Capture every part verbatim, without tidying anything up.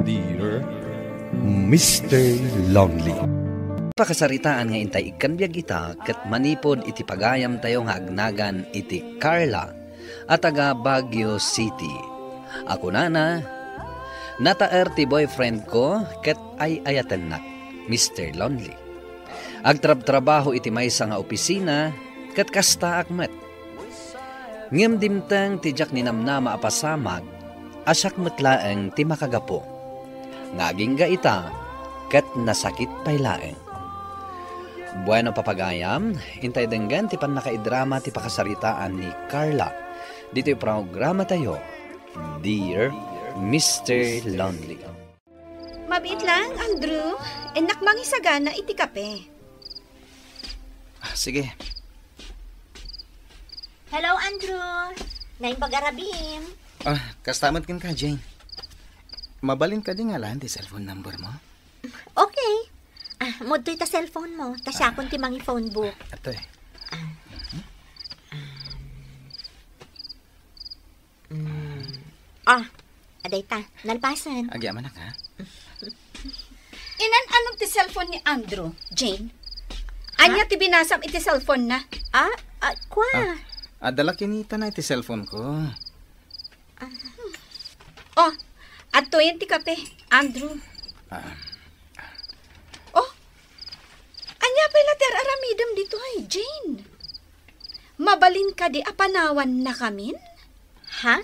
Dear Mister Lonely. Pakasaritaan nga intay ikkan biag ita ket manipud iti pagayamtayo nga agnagan iti Carla a taga Baguio City. A kunana, "Nataer ti boyfriend ko ket ay-ayatennak, Mister Lonely. Agtrabtrabaho iti maysa nga opisina ket kastaak met. Ngem dimteng ti diak ninamnama a pasamak a siak met laeng ti makagapu. Nga agingga ita, ket nasakit pay laeng." Bueno, papagayam, intay denggen ti pannakaidrama ti pakasaritaan ni Carla ditoy programatayo, Dear Mister Lonely. Mabiit lang, Andrew. Innak mangisagana iti kape. Ah, sige. Hello, Andrew. Naimbag a rabiim. Ah, kasta met kenka, Jane. Mabalin kadi nga alaen ti cellphone number mo? Okay. Ah, mudtoy ta cellphone mo, ta siakon ti mangi-phone book. Ato eh. Mm. Ah, adayta, nalpasen. Agyamanak, ha? Inan-anom ti cellphone ni Andrew, Jane? Ania ti binasam iti cellphone na? Ah, ah, kua. Ah, adda la kinitana iti cellphone ko. Ah. Oh, adtoyen ti kape, Andrew. Ah. Oh, ania pay la ti ar-aramidem ditoy, Jane? Mabalin kadi a panawannakamin? Ha?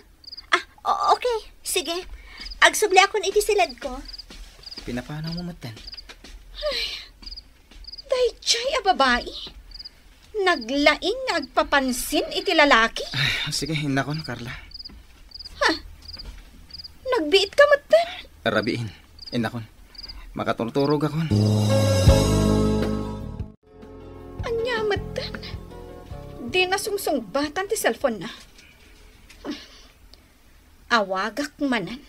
Ah, o-, okay. Sige. Agsubliakon iti siledko. Pinapanaw mo metten. Ay, daydiay a babai. Naglaing nga agpapansin iti lalaki. Ay, sige, innakon, Carla. Ha? Nagbiit ka metten? Rabiin. Innakon. Makaturturogakon. Ania metten? Dina sungsungbatan ti cellphone-na. Awagak manen.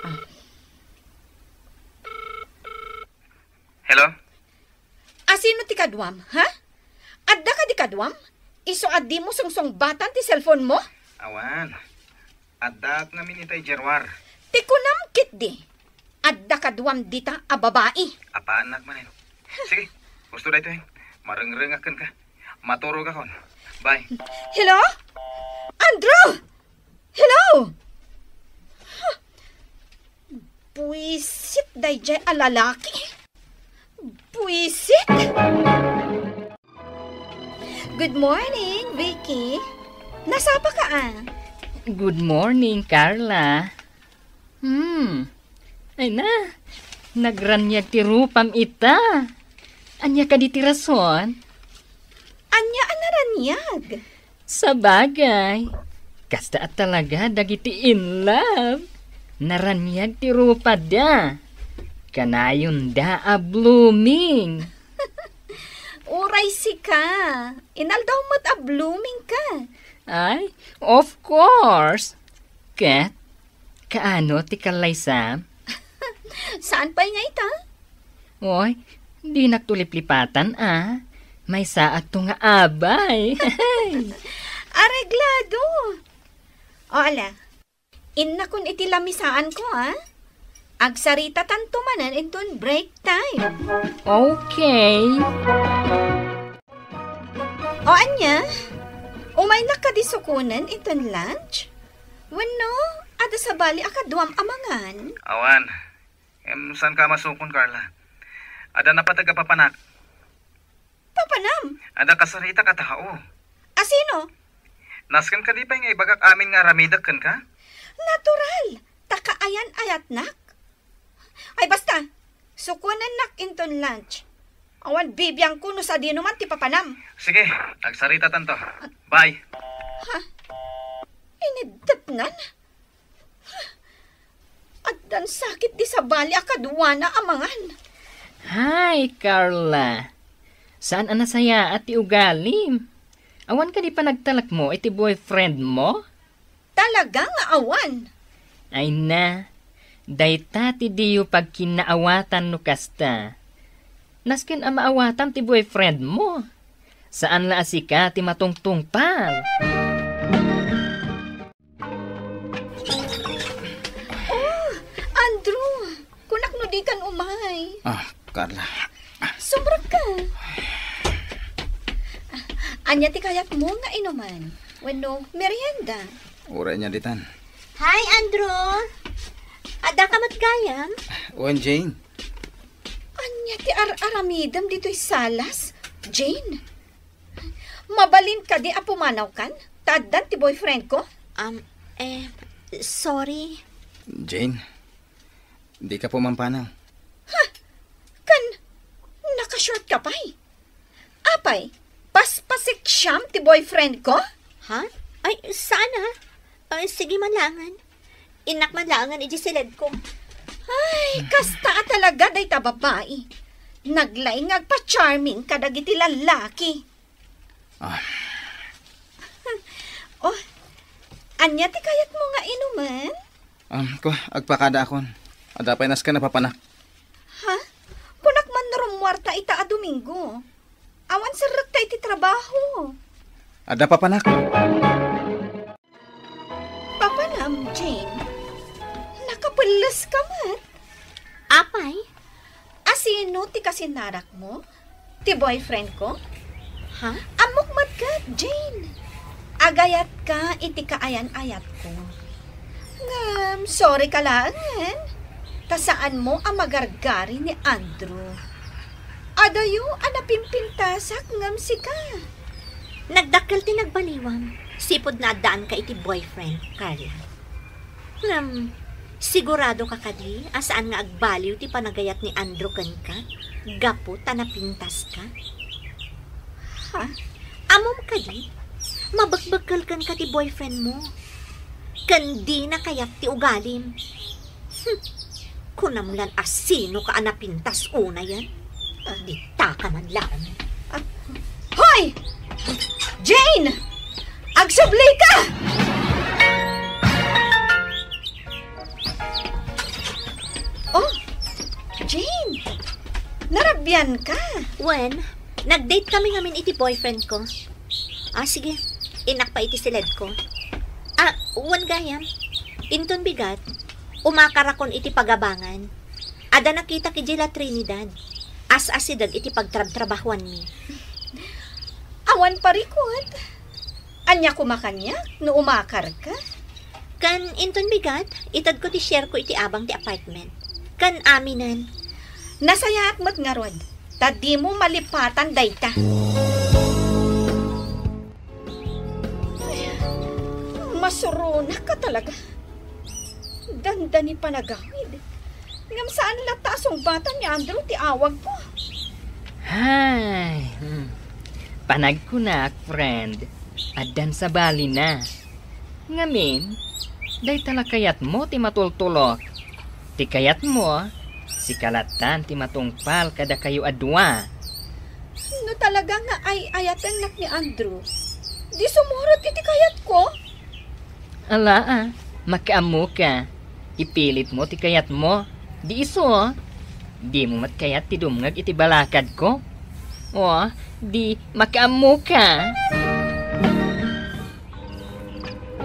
Ah. Hello? Asino ti kaduam, ha? Adda kadi kaduam? Isu a dimo sungsungbatan ti cellphone mo? Awan. Addaak ngamin itay Gerwar. Ti kunam ketdi, adda kaduam dita a babai. Apaannak manen. Sige, husto daytoy. Marengrengak kenka. Maturogakon. Bye. Hello? Andrew! Hello? Huh. Buisit daydiay a lalaki. Buisit! Good morning, Vicky. Nasapa ka, ah? Good morning, Carla. Hmm. Ay na, nagraniag ti rupam ita. Ania kadi ti rason? Ania a naraniag? Sabagay, kasta a talaga dagiti in love. Naraniag ti rupada. Kanayonda a blooming. Uray sika, inaldaw met a blooming ka. Ay, of course. Ket, kaano ti kallaysam? Saan pay nga ita? Oy, dinak to liplipatan, a. Maysaak to nga abay. Areglado. O, ala. Innakon iti lamisaanko, a. Agsaritatanto manen inton break time. Okay. O, ania? Umaynak kadi sukonen inton lunch? Wenno, adda sabali a kaduam a mangan? Awan. Em, saan ka masukon, Carla? Adda napateg a papanak. Papanam? Adda kasaritak a tao. Asino? Nasken kadi pay nga ibagak amin nga aramidek kenka? Natural, ta kaayan-ayatnak. Ay, basta, sukonennak inton lunch. Awan bibiangko no sadino man ti papanam. Sige, agsaritatanto. Bye. Ha? Iniddetnan? Addan sakit di sabali a kaduana a mangan. Hay, Carla. Saan a nasayaat ti ugalim? Awan kadi panagtalekmo iti boyfriend mo? Talaga nga awan. Ay na, dayta ti diyo pagkinnaawatan no kasta. Nasken a maawatam ti boyfriend mo. Saan la a sika ti matungtungpal. Oh, ang Ah, Carla. Sumrekka. Ah, ania ti kayatmo nga inuman? Wenno merienda? Uray ania ditan. Hi, Andrew! Adda ka met gayam? Wen, Jane. Ania ti ar-aramidem ditoy salas, Jane? Mabalin kadi a pumanawkan? Ta addan ti boyfriend ko? Um, eh, sorry. Jane, dika pumampanaw. Ha? Kan, nakashort ka pay? Apay, paspasiksiam ti boyfriend ko? Ha? Ay, saan, ha? Ay, sige man laengen. Innak man laengen iti siledko. Ay, kasta a talaga dayta babai. Naglaing nga agpa-charming kadagiti lallaki. Ah. Oh, ania ti kayatmo nga inumen? Um, ko, agpakadaakon. Adda pay nasken a papanak. Ha? Kunak man no rummuarta ita a Domingo. Awan serrekta iti trabaho. Adda papanak. Papanam, Jane. Nakapelles ka met. Apay? Asino ti kasinarakmo? Ti boyfriend ko? Ha? Ammok met ket, Jane. Agayatka iti kaayan-ayatko. Ngem, sorry ka laengen. Ta saanmo a magargari ni Andrew. Adayo a napimpintasak ngem sika. Nagdakkel ti nagbaliwam, sipud naaddaanka iti boyfriend, Carla. Ngem, sigurado ka kadi a saan nga agbaliw ti panagayat ni Andrew kenka gapu ta napintaska? Ha? Ammom kadi, mabekbekkel kenka ti boyfriend mo. Ken dina kayat ti ugalim. Hmm. Kunam lan a sinoka a napintas unayen. Ditaka man laeng. Ah, hoy! Jane! Agsubli ka! Oh, Jane! Narabian ka? Wen, nag-date kami ngamin iti boyfriend ko. Ah, sige. Innak pay iti siledko. Ah, wen gayam. Inton bigat, umakarakon iti pagabangan. Adda nakitak idiay La Trinidad. As-asideg iti pagtrabtrabahuanmi. Awan parikut. Ania koma kaniak no umakarka? Ken inton bigat, itedko ti shareko iti abang ti apartment. Ken aminen. Nasayaat met ngarud, ta dimo malipatan dayta. Ay, masuronak ka talaga. Dandani panagawid. Ngem saan latta a sungbatan ni Andrew ti awagko. Hay, hmm. Panagkunak, friend. Addan sabalina. Ngamin, dayta la kayatmo ti matultulok. Ti kayatmo, sika lattan ti matungpal kadakayo a dua. No talaga nga ay-ayatennak ni Andrew, di sumurot iti kayatko? Ala, a, makaammoka. Ipilitmo ti kayatmo. Di isu, dimo met kayat ti dumngeg iti balakadko? O, di makaammoka.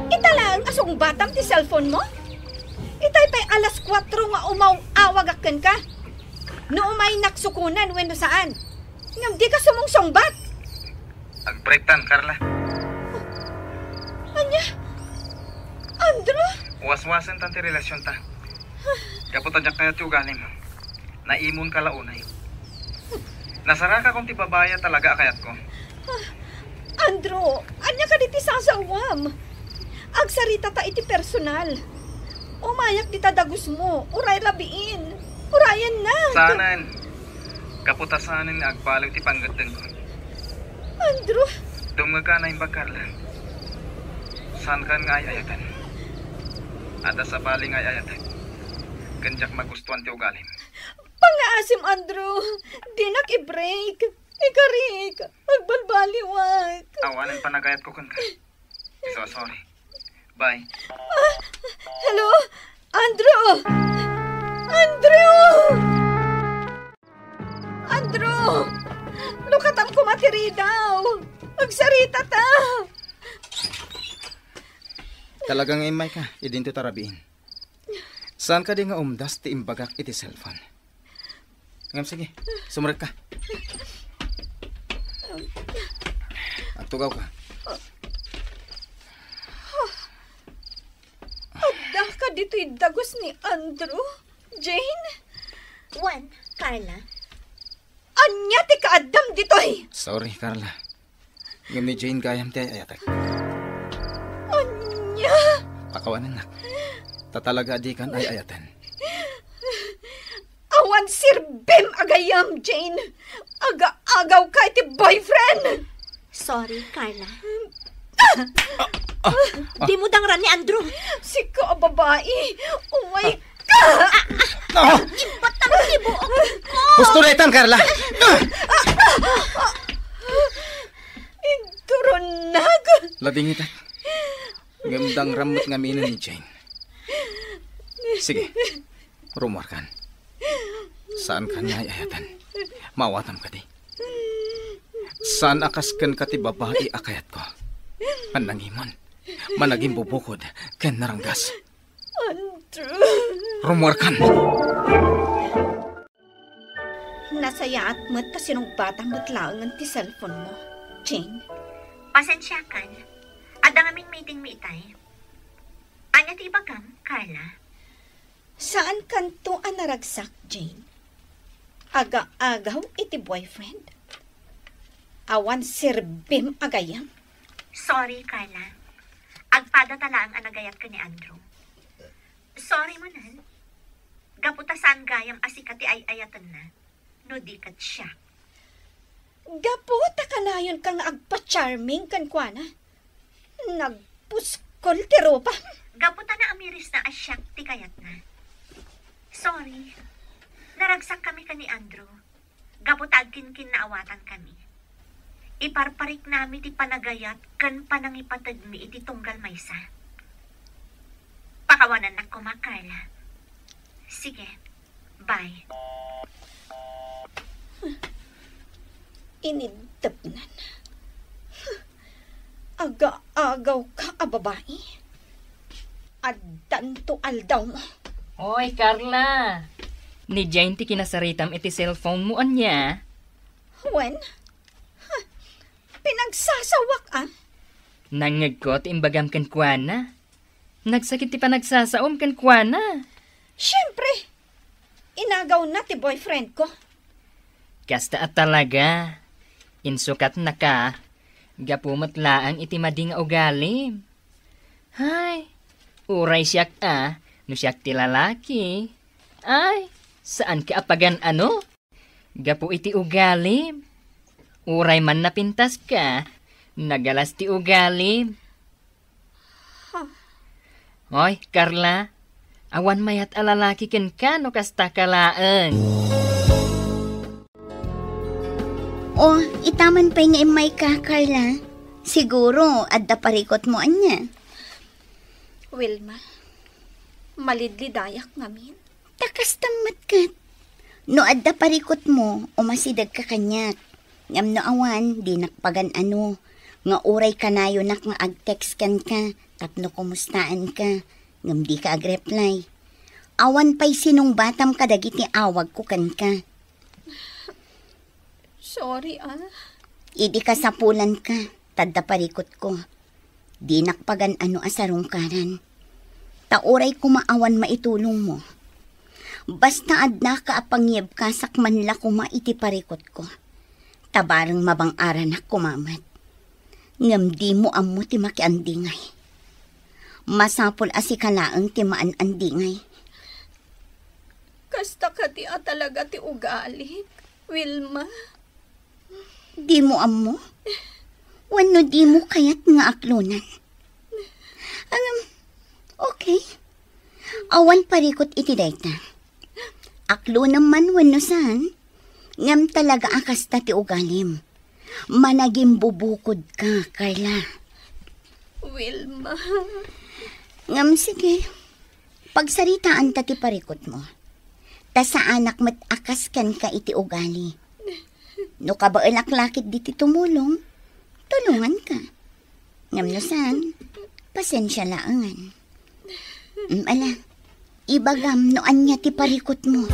Ita laeng a sungbatam ti cellphone mo? Itay pay alas kuatro nga umaw-awagak kenka. No umaynak sukunen wenno saan. Ngem dika sumungsungbat. Agbreaktan, Carla. Ania? Andrew? Waswasentan ti relasionta. Gapu ta diak kayat ti ugalim. Naimonka la unay. Nasarakakon ti babai a talaga a kayatko. Ah, Andrew, ania kadi ti sasawam? Agsaritata iti personal. Umayak dita dagusmo, uray rabiin. Urayennak. Saanen. Gapu ta saanen nga agbaliw ti panggeddengko. Andrew. Dumngegka a naimbag, Carla. Saankan nga ay-ayaten. Adda sabali nga ay-ayatek. Ken diak magustuan ti ugalim. Pangngaasim, Andrew. Dinak i-break. Ikarik. Agbalbaliwak. Awanen panagayatko kenka. Isu a sorry. Bye. Ah, hello? Andrew! Andrew! Andrew! Lukatam koma ti ridaw! Agsaritata! Talaga nga immayka, idinto ta rabiin. Saan kadi nga umdas ti imbagak iti cellphone? Ngem sige, sumrekka. Agtugawka. Addaka ditoy dagus ni Andrew, Jane? Wen, Carla. Ania ti kaaddam ditoy? Sorry, Carla. Ngem ni Jane gayam ti ay-ayatek. Ania? Pakawanennak. Ta talaga a dikan ay-ayaten. Awan serbim a gayam, Jane. Aga-agawka iti boyfriend. Sorry, Carla. Ah! Dimo dangran ni Andrew. Sika a babai. Umayka. Ah! Ibatang ti buokko. Husto daytan, Carla. Ah! Inturonag. Ladingitak. Ngem dangran met ngamin ni Jane. Sige. Rumuarkan. Saankan nga ay-ayaten. Maawatam kadi. Saan a kas kenka ti babai a kayatko. Annangimon. Managimbubukod ken naranggas. Andrew. Rumuarkan. Nasayaat met ta sinungbatam met laengen ti cellphone mo, Jane. Pasensiakan. Adda ngamin meeting mi itay. Ania ti ibagam, Carla? Saan kanto a naragsak, Jane? Aga-agaw iti boyfriend? Awan serbim a gayam? Sorry, Carla. Agpada ta laeng a nagayat ken ni Andrew. Sorry manen. Gapu ta saan gayam a sika ti ay-ayatenna, no di ket siak. Gapu ta kanayonka nga agpa-charming kenkuana, nagpuskol ti rupa. Gapu ta naamirisna a siak ti kayatna. Sorry. Naragsakami ken ni Andrew. Gapu ta agkinkinnaawatankami. Iparpariknami ti panagayat ken panangipategmi iti tunggal maysa. Pakawanennak koma, Carla. Sige. Bye. Inintepnan. Aga-agawka a babai. Addanto aldawmo. Oy, Carla. Ni Jane ti kinasaritam iti cellphone mo, ania? Wen? Huh. Pinagsasawak, ah. Nangngegko ti imbagam kenkuana. Nagsakit ti panagsasaom kenkuana. Siempre, inagawna ti boyfriend ko. Kasta a talaga. Insukatnaka. Gapu met laeng iti madi nga ugalim. Hay, uray siak a, no siak ti lalaki. Ay, saanka a pagan-ano? Gapu iti ugalim. Uray man napintaska, nagalas ti ugalim. Huh. Oy, Carla, awan mayat a lalaki kenka no kastaka laeng. O, itaman pay nga immayka, Carla. Siguro, adda parikutmo ania? Wilma, malidlidayak ngamin. Ta kasta met ket, no adda parikutmo, umasidegka kaniak. Ngem no awan, dinak pagan-ano, nga uray kanayonak nga ag-text kenka tapno kumustaanka, ngem dika ag-reply. Awan pay sinungbatam kadagiti awagko kenka. Sorry, ah. Idi kasapulanka, ta adda parikutko. Dinak pagan-ano a sarungkaran. Ta uray koma awan maitulongmo. Basta addaka a pangyebkasak man la koma iti parikutko. Ta bareng mabang-aranak koma met. Ngem dimo ammo ti makiandingay. Masapul a sika laeng ti maan-andingay. Kasta kadi a talaga ti ugalim, Wilma? Dimo ammo? Wenno dimo kayat nga aklonan? Ngem, okay. Awan parikut iti dayta. Aklonem man wenno saan, ngem talaga a kasta ti ugalim. Managimbubukodka, Carla. Wilma. Ngem sige, pagsaritaanta ti parikutmo. Ta saanak met a kas kenka iti ugali. No kabaelak la ketdi ti tumulong, tulonganka. Ngem no saan, pasensia laengen. Mm, ala, ibagam no ania ti parikutmo.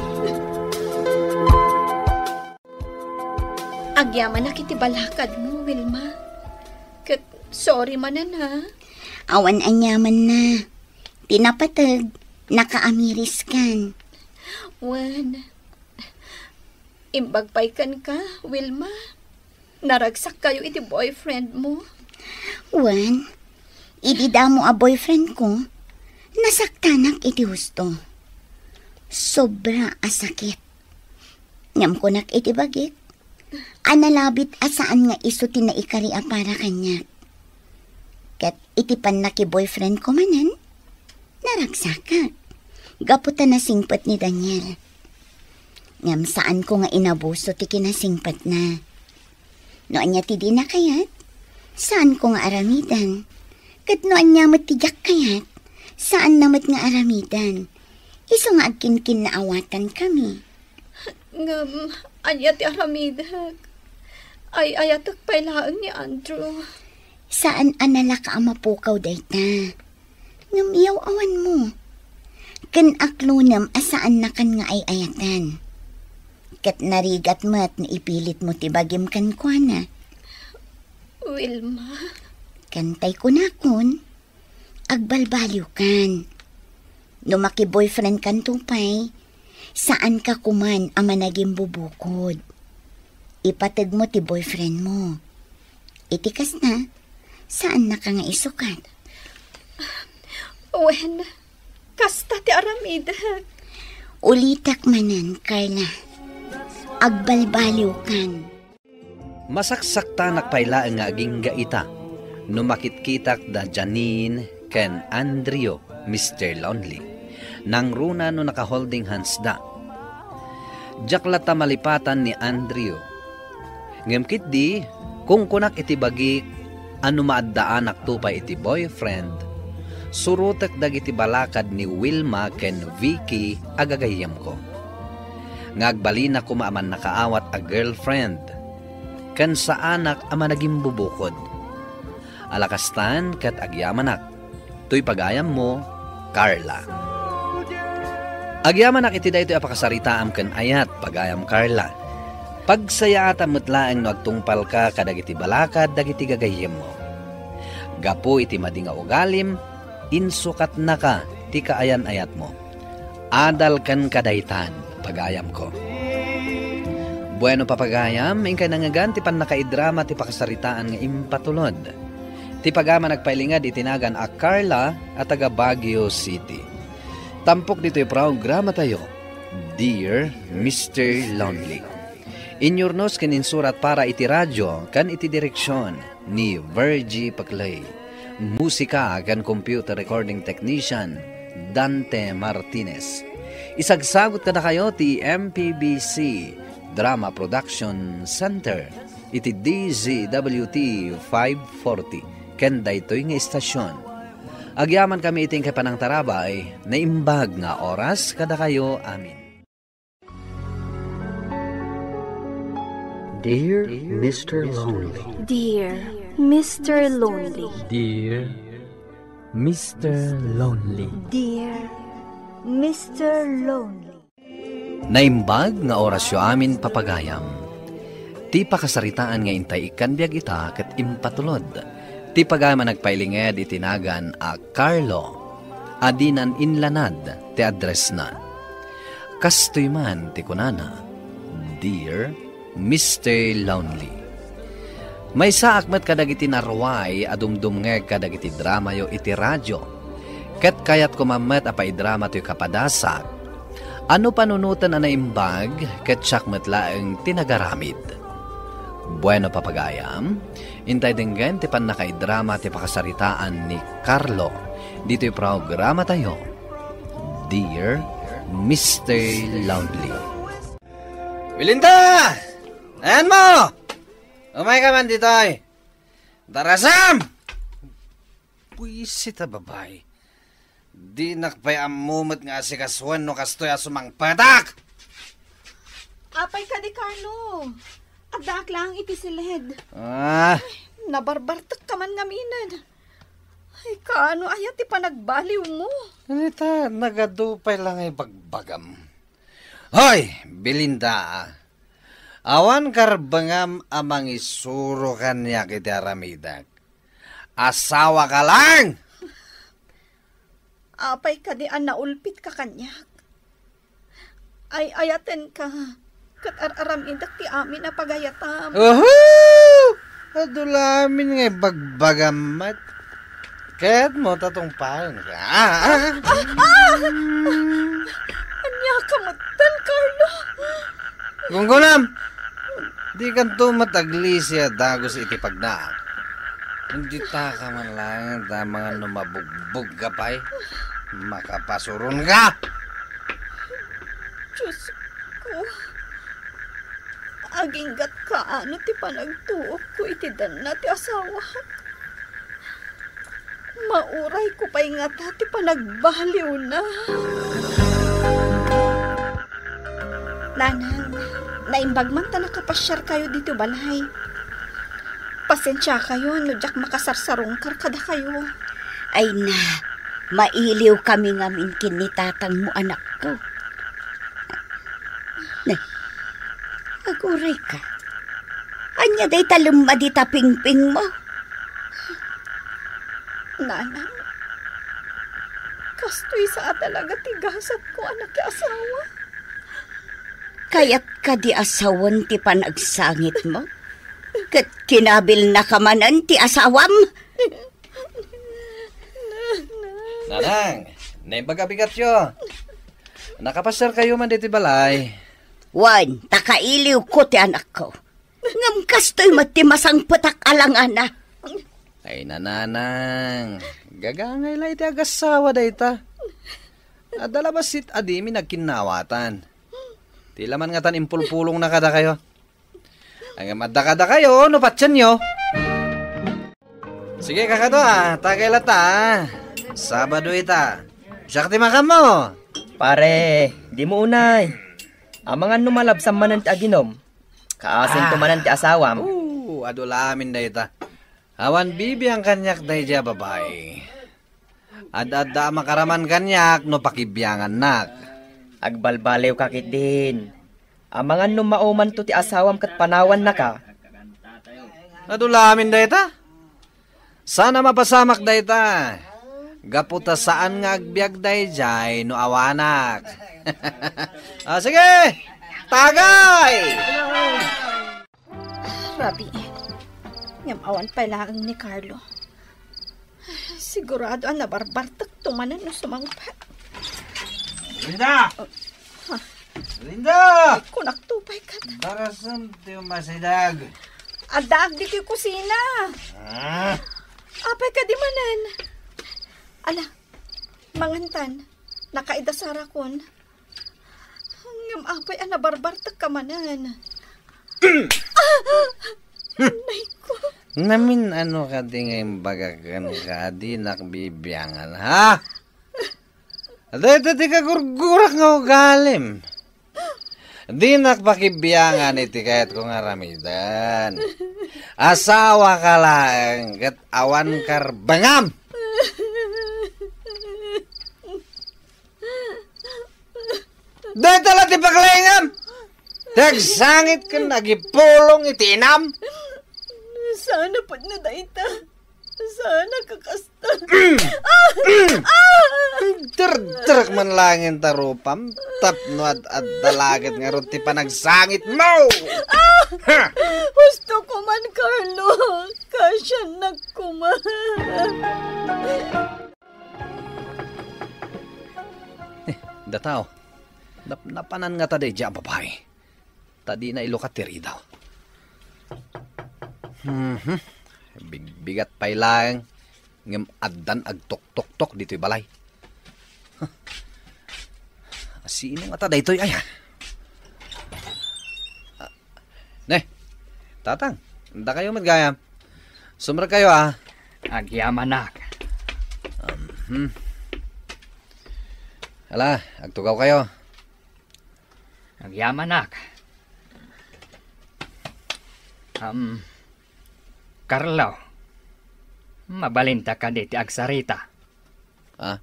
Agyamanak iti balakadmo, Wilma. Ket sorry manen, ha? Awan aniamanna. Ti napateg, nakaamiriskan. Wen, imbag pay kenka, Wilma. Naragsakkayo iti boyfriendmo. Wen, idi damo a boyfriendko, nasaktanak iti husto. Sobra a sakit. Ngem kunak iti bagik, a nalabit a saan nga isu ti naikari a para kaniak. Ket iti pannakiboyfriendko manen, naragsakak. Gapu ta nasingpet ni Daniel. Ngem saanko nga inabuso ti kinasingpetna. No ania ti dina kayat, saanko nga aramiden. Ket no ania met ti diak kayat, saanna met nga aramiden. Isu nga agkinkinnaawatankami. Ngem, ania ti aramidek? Ay-ayatek pay laeng ni Andrew. Saan a nalaka a mapukaw dayta. Ngem yaw-awanmo. Ken aklonem a saannakan nga ay-ayaten. Ket narigat met no ipilitmo ti bagim kenkuana. Wilma. Ken tay kunakon, agbalbaliwkan. No makiboyfriendkanto pay, saanka koman a managimbubukod. Ipategmo ti boyfriendmo. Iti kasta, saannaka nga isukat. Wen, kasta ti aramidek. Ulitak manen, Carla. Agbalbaliwkan. Masaksaktanak pay laeng nga agingga ita no makitkitak da Janine ken Andrew, Mister Lonely. Nangruna no naka-holding hands da. Diak latta malipatan ni Andrew. Ngem ketdi, kunkunak iti bagik a no maaddaanakto pay iti boyfriend, surotek dagiti balakad ni Wilma ken Vicky a gagayyemko. Nga agbalina koma a mannakaawat a girlfriend, ken saanak a managimbubukod. Ala kastan ket agyamanak. Toy pagayammo, Carla. Agyamanak iti daytoy a pakasaritaam ken ayat, pagayam Carla. Pagsayaatam met laeng no agtungpalka kadagiti balakad dagiti gagayyemmo. Gapu iti madi nga ugalim, insukatnaka ti kaayan-ayatmo. Adal kenka daytan, pagayamko. Bueno, papagayam, inkay nangngegan ti pannakaidrama ti pakasaritaan nga impatulod. Ti pagayam a nagpailinged iti nagan a Carla a taga Baguio City. Tampok ditoy programatayo, Dear Mister Lonely. Inyurnos ken insurat para iti radio ken iti direksion ni Virgie Paclay. Musika ken computer recording technician, Dante Martinez. Isagsagut kadakayo ti M P B C Drama Production Center iti D Z W T five forty ken daytoy nga istasyon. Agyamankami iti inkay panangtarabay, naimbag nga oras kadakayo amin. Dear Mister Lonely. Dear Mister Lonely. Dear Mister Lonely. Dear Mister Lonely. Naimbag nga orasyo amin, papagayam. Ti pakasaritaan nga intay ikkan biag ita ket impatulod. Ti pagayam a nagpailinged iti nagan a Carlo, a dinan inlanad ti addressna. Kastoy man ti kunana, Dear Mister Lonely. Maysaak met kadagiti naruay a dumdumngeg kadagiti dramayo iti radio. Ket kayatko man met a paidrama toy kapadasak. A no panunoten a naimbag, ket siak met laeng ti nagaramid. Bueno, papagayam, intay denggen ti pannakaidrama ti pakasaritaan ni Carlo ditoy programatayo, Dear Mister Lonely. Belinda! Ayan mo! Umay ka man ditoy! Darasam! Buisit a babai. Dinak pay ammo met nga asikasuen no kastoy a sumangpetak! Apay kadi, Carlo? Addaak laeng iti siled. Ah. Ay, nabarbartek ka man ngamin. Ay, kaano aya ti panagbaliwmo? Anita, nagadu pay lang ay bagbagam. Hoy, Belinda, ah. Awan karbengam a mangisuro kaniak iti aramidek. Asawaka laeng! Apay kadi a naulpitka kaniak? Ay-ayatenka, ket ar-aramidek ti amin a pagayatam. Oho! Adu la amin nga ibagbagam met. Kayatmo ta tungpaenka. Ah, ah. Ah! Ania ka metten, Carlo? Gunggonam! Dikanto met aglisi a dagus iti pagnaak. Dita ka man laeng, ta amangan no mabugbog ka pay, makapasuron ka! Diyos ko, aginggat kaano ti panagtuokko iti danna ti asawak. Maurayko pay ngata ti panagbaliwna. Nanang, naimbag man ta nakapasiarkayo ditoy balay. Pasensiakayo no diak makasarsarungkar kadakayo. Ay na, mailiwkami ngamin ken ni tatangmo, anakko. Ne, agurayka. Ania dayta lemmadi ta pingpingmo? Nanang, kastoy sa a talaga ti gasatko a nakiasawa. Kayat kadi a sawen ti panagsangitmo? Ket kinabilnaka manen ti asawam? Nanang, naimbag a bigatyo. Nakapasiarkayo man ditoy balay. Wen, ta kailiwko ti anakko. Ngem kastoy met ti masangpetak a langana. Ay, nanang, gagangay la iti agassawa dayta. Adda la bassit a dimi nagkinnawatan. Ti laman ngatan impulpulongna kadakayo. Ngem adda kadakayo no patienyo. Sige, kakadua, tagay latta, a. Sabado ita. Siak ti makammo. Pare, dimo unay. Amangan no malabsam manen ti aginom. Kaasento Ah. manen ti asawam. Oo, adu la amin dayta. Awan bibiang kaniak daydiay a babai. Ad-adda a makaraman kaniak no pakibiangannak. Agbalbaliwka ketdin. Amangan no maumanto ti asawam ket panawannaka. Adu la amin dayta? Saan a mapasamak dayta. Gapu ta saan nga agbiag daydiay no awanak. Ah, sige! Tagay! Rabii. Ngem awan pay laeng ni Carlo. Sigurado a nabarbartekto manen no sumangpet. Linda! Ha? Linda! Kunakto pay ket. Barasem ti umasideg. Addaak ditoy kusina. Ah. Apay kadi manen? Ala, mangantan. Nakaidasarakon. Ngem apay a nabarbartekka manen? Ah! Nay ko. Namin-ano kadi nga imbagak kenka a dinak bibiangan, ha? Dayta ti kagurgurak nga ugalim. Dinak pakibiangan iti kayatko nga aramiden. Asawaka laeng ket awan karbengam. Dayta la ti paglengam. Ti agsangit ken agipulong iti inam. Saan a pudno dayta? Saan a kakasta? Derderek man laeng ta rupam tapno ad-adda la ket ngarud ti panagsangitmo. Ha! Husto ko man, Carlo. Kasiannak koma. Eh, datao. Nap-, napanan ngata daydiay a babai. Ta dina ilukat ti ridaw. Mhm. Bigbigat pay laeng, ngem addan agtoktoktok ditoy balay. Huh. Sino ngata daytoy aya? Ah, ne, tatang, dakayo met gayam. Sumrekkayo, a. Agyamanak. Mhm. Ala, agtugawkayo. Agyamanak. Am, Carlo, mabalinta kadi ti agsarita? Ah,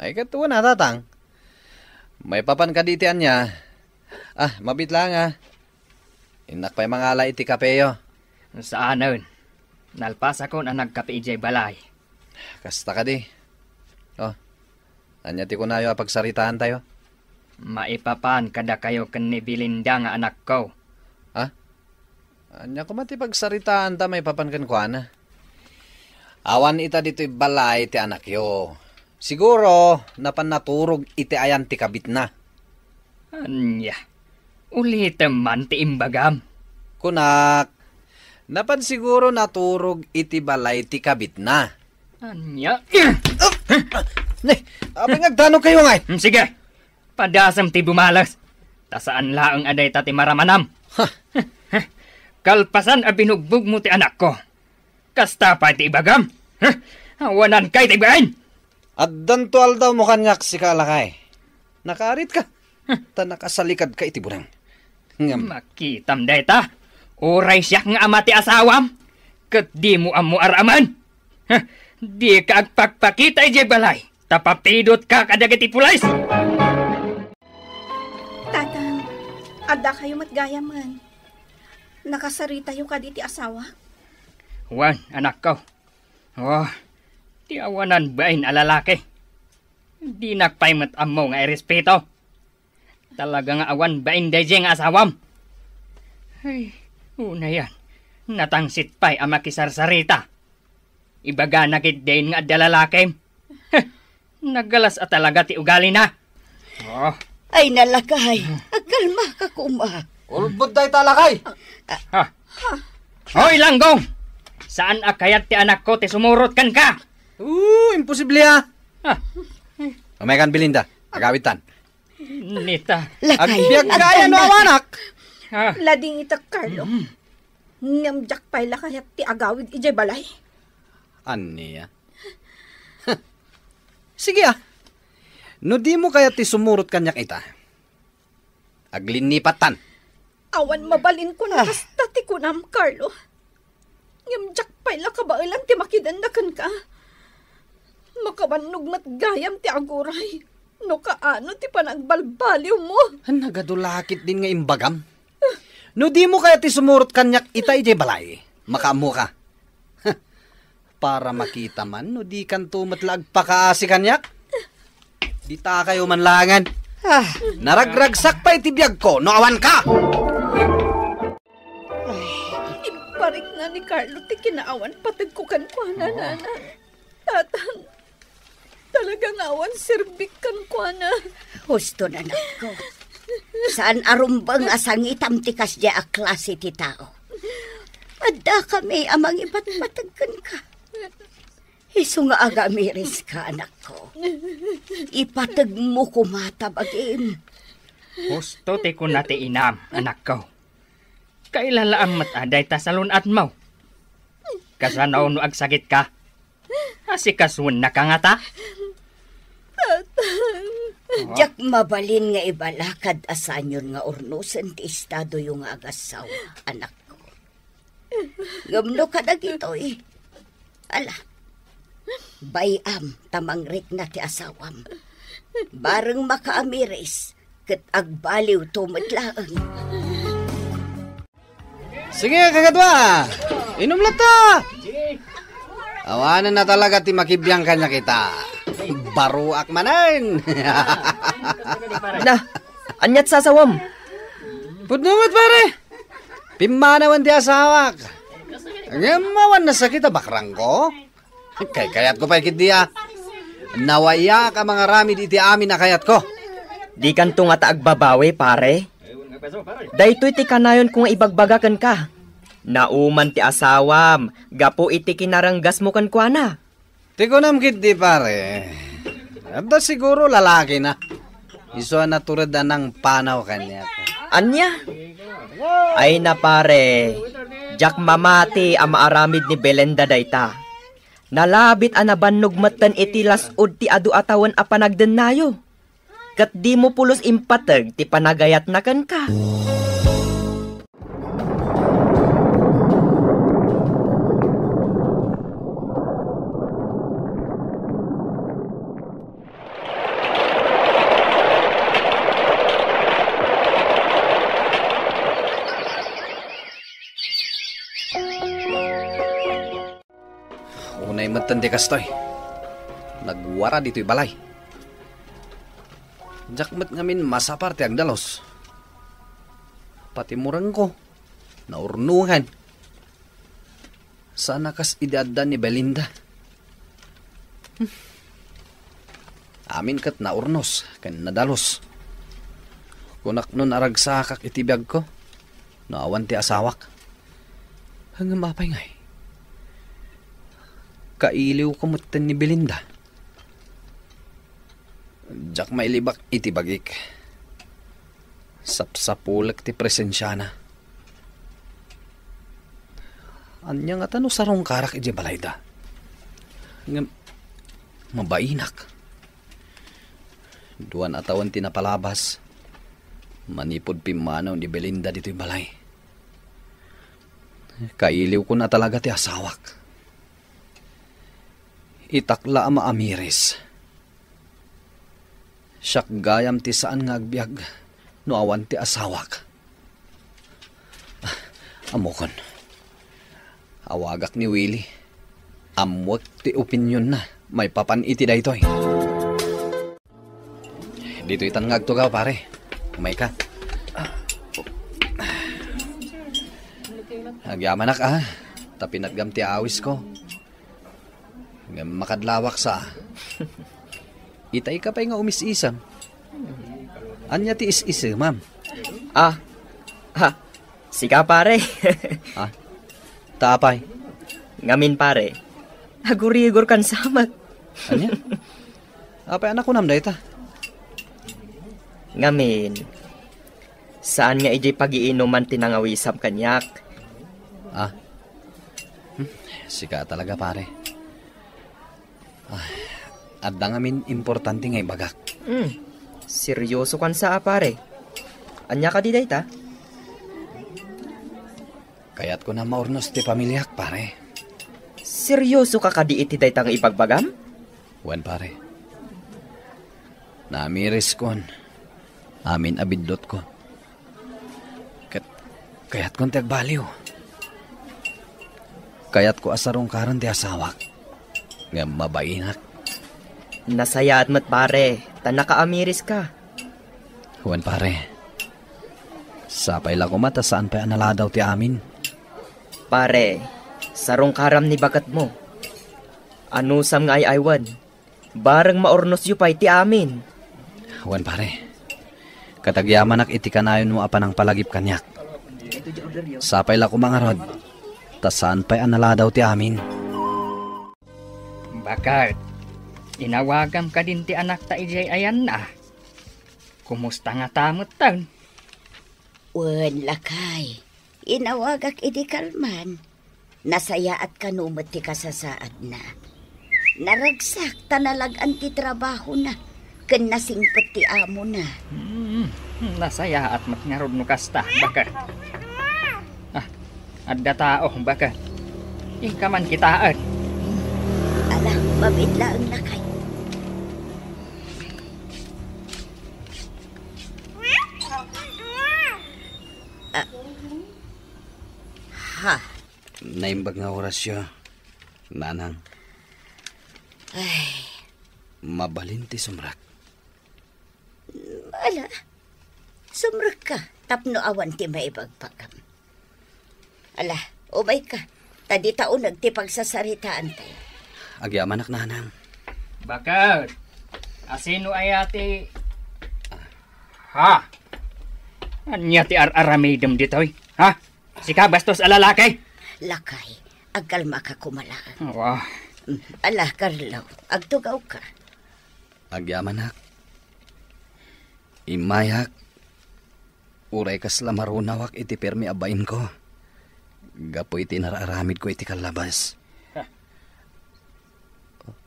ay, ket wen a, tatang. Maipapan kadi ti ania? Ah, mabiit laeng, a. Innak pay mangala iti kapeyo. Saanen. Nalpasakon a nagkape idiay balay. Kasta kadi. Oh, ania ti kunayo a pagsaritaantayo? Maipapan kadakayo ken ni Belinda nga anakko. Ha? Ania koma ti pagsaritaanta maipapan kenkuana? Awan ita ditoy balay ti anakyo. Siguro, napan naturog iti ayan ti kabitna. Ania? Ulitem man ti imbagam. Kunak, napan siguro naturog iti balay ti kabitna. Ania? Ne, apay nga agdanogkayo ngay? Hmm, sige. Padasem ti bumales. Ta saan laeng a dayta ti maramanam. Ha? Kalpasan a binugbogmo ti anakko. Kasta pay ti ibagam? Huh? Awananka iti bain! Addanto aldawmo kaniak, sika a lakay. Nakaarit ka. Huh? Ta nakasalikad ka iti bunang. Ngem makitam dayta. Uray siak nga ama ti asawam. Ket dimo ammo ar-aman. Huh? Dika agpakpakita idiay balay. Ta papidotka kadagiti pulis. Tatang, addakayo met gayamen. Nakasaritayo kadi ti asawa? Wen, anakko. Oh, ti awanan bain a lalaki. Dinak pay met ammo nga irespeto. Talaga nga awan bain daydiay nga asawam. Ay, unayan, natangsit pay a makisarsarita. Ibagana ketdin nga adda lalakim. Nagalas a talaga ti ugalina. Oh. Ay, nalakay. Agkalmaka koma. Ulbod dayta, lakay. Ha? Hoy, Langgong! Saan a kayat ti anakko ti sumurot kenka? Oo, imposible, ah. Ah. Umaykan, Belinda. Agawidtan. Nita. Lakay, agbiag kaya no agkannak. Awanak. Ah. Ladingitak, Carlo. Mm. Ngem diak pay la kayat ti agawid idiay balay. Ania? Sige, ah. No dimo kayat ti sumurot kaniak ita, aglinnipat tan. Awan mabalinko no kasta ti kunam, Carlo. Ngem diak pay la kabaelan ti makidenna kenka. Makabannog met gayam ti aguray no kaano ti panagbalbaliwmo. Nagadu la ketdin nga imbagam. No dimo kayat ti sumurot kaniak ita idiay balay, makaammoka. Para makita man no dikanto met la agpakaasi kaniak. Ditakayo man laengen. Ah. Naragragsak pay ti biagko no awanka. Ay. Imparikna ni Carlo ti kinaawan pategko kenkuana, Nana. Tatang, talaga nga awan serbik kenkuana. Husto, anakko. Saan a rumbeng a sangitam ti kasdiay a klase ti tao. Addakami a mangibatbateg kenka. Isu nga agamiriska, anakko. Ipategmo koma ta bagim. Husto ti kuna ti inam, anakko. Kailalaam met a dayta salun-atmo. Kasano no agsakitka? Asikasuennaka ngata? Tatang. Diak mabalin nga ibalakad a saanyon nga urnosen ti estadoyo nga agassawa, anakko. Ngem no kadagitoy, ala, bay-am ta mangrikna ti asawam. Bareng makaamiris, ket agbaliwto met laeng. Sige, kakadua. Inom latta. Awanen na talaga ti makibiang kaniak ita. Baruak manen. Na, aniat sasawam? Pudno met, pare. Pimmanawen ti asawak. Ngem awan nasakit a bakrangko. Kaykayatko pay ketdi a nawayak a mangaramid iti amin a kayatko. Dikanto ngata agbabawi, pare. Daytoy ti kanayonko nga ibagbaga kenka. Nauman ti asawam gapu iti kinarenggasmo kenkuana. Ti kunam ketdi, pare, adda siguro lalakina. Isu a natured a nangpanaw kaniak. Ania? Ay na, pare, diak mamati a maaramid ni Belenda dayta. Nalabit a nabannog metten iti las-ud ti adu a tawen a panagdennayo. Ket dimo pulos impateg ti panagayatna kenka. Tan di kastoy, nagwara ditoy balay. Diak met ngamin masapar ti agdalus. Pati murengko, naurnongan. Saan a kas idi adda ni Belinda. Amin ket naurnos ken nadalus. Kunak no naragsakak iti biagko no awan ti asawak. Ngem apay ngay? Kailiwko metten ni Belinda. Diak mailibak iti bagik. Sapsapulek ti presensiana. Ania ngata no sarungkarak idiay balayda? Ngem mabainak. Duan a tawen ti napalabas manipud pimmanaw ni Belinda ditoy balay. Kailiwkon a talaga ti asawak. Itak la a maamiris. Siak gayam ti saan nga agbiag no awan ti asawak. Ammokon. Awagak ni Willie. Ammoek ti opinionna maipapan iti daytoy. Ditoy tan nga agtugaw, pare. Umayka. Agyamanak, a. Ta pinatgam ti awisko. Ngem makadlawak sa. Itay ka pay nga umis-isem. Ania ti is-isemam? Ah, ha, sika, pare. Ah, ta apay? Ngamin, pare, agurigor kan samak. Ania? Apay a nakunam dayta? Ngamin, saan nga idiay pagiinuman ti nangawisam kaniak. Ah. Hmm, sika talaga, pare. Ah, adda ngamin importante nga ibagak. Hmm. Seryoso kan sa, a, pare. Ania kadi dayta? Kayatko na maurnos ti pamiliak, pare. Seryoso ka kadi iti dayta nga ibagbagam? Wen, pare. Naamiriskon amin a biddutko. Ket kayatkon ti agbaliw. Kayatko a sarungkaran ti asawak. Ngem mabainak. Nasayaat met, pare, ta nakaamiriska. Wen, pare. Sapay la koma ta saan pay a naladaw ti amin. Pare, sarungkaram ni baketmo. Anusam nga ay-aywan. Bareng maurnosyo pay ti amin. Wen, pare. Ket agyamanak iti kanayonmo a panangpalagip kaniak. Sapay la koma ngarud, ta saan pay a naladaw ti amin. Baket, inawagam kadin ti anakta idiay ayanna. Kumusta ngata metten? Wen, lakay. Inawagak idi kalman. Nasayaat kano met ti kasasaadna. Naragsak ta nalag-an ti trabahona ken nasingpet ti amona. Hmm, nasayaat met ngarud no kasta, baket. Ah, adda tao, baket. Inka man kitaen. Ala, mabiit laeng, lakay. Ah. Ha. Naimbag nga orasyo, nanang. Ay. Mabalin ti sumrek. Ala, sumrekka tapno awan ti maibagbaga. Ala, umayka, ta dita uneg ti pagsasaritaantayo. Agyamanak, nanang. Baket, asino aya ti... Ha? Ania ti ar-aramidem ditoy? Ha? Sika, bastos a lalaki! Lakay, agkalmaka koma laeng. Wa. Mm, ala, Carlo, agtugawka. Agyamanak. Immayak, uray kasla marunawak iti permi a bainko, gapu iti nar-aramidko iti kallabas. Ha.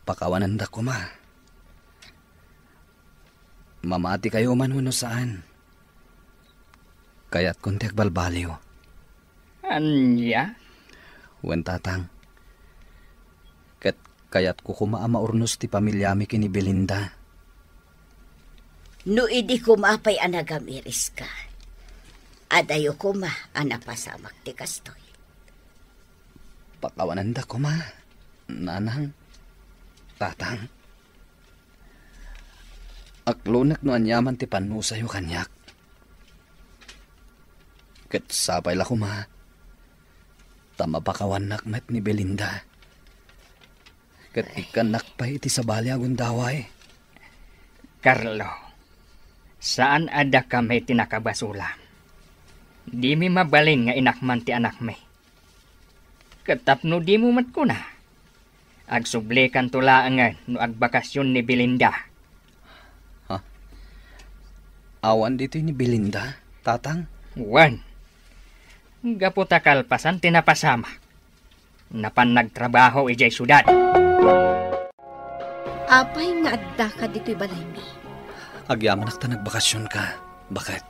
Pakawananda koma. Mamatikayo man wenno saan, kayatkon ti agbalbaliw. Ania? Wen, tatang. Ket kayatko koma a maurnos ti pamiliami ken ni Belinda. No idi koma pay a nagamiriska, adayo koma a napasamak ti kastoy. Pakawananda koma, nanang. Tatang, aklonek no aniaman ti pannusayo kaniak. Ket sapay la koma ta mapakawannak met ni Belinda. Ket ikkannak pay iti sabali a gundaway. Carlo, saan a dakami ti nakabasolam. Dimi mabalin nga inakman ti anakmi. Ket tapno dimo met kuna, agsublikanto laengen no agbakasyon ni Belinda. Ha? Awan ditoy ni Belinda, Tatang? Wen. Gapu ta kalpasan ti napasamak, napan nagtrabaho idiay siudad. Apay nga addaka ditoy balaymi? Agyamanak ta nagbakasionka. Baket?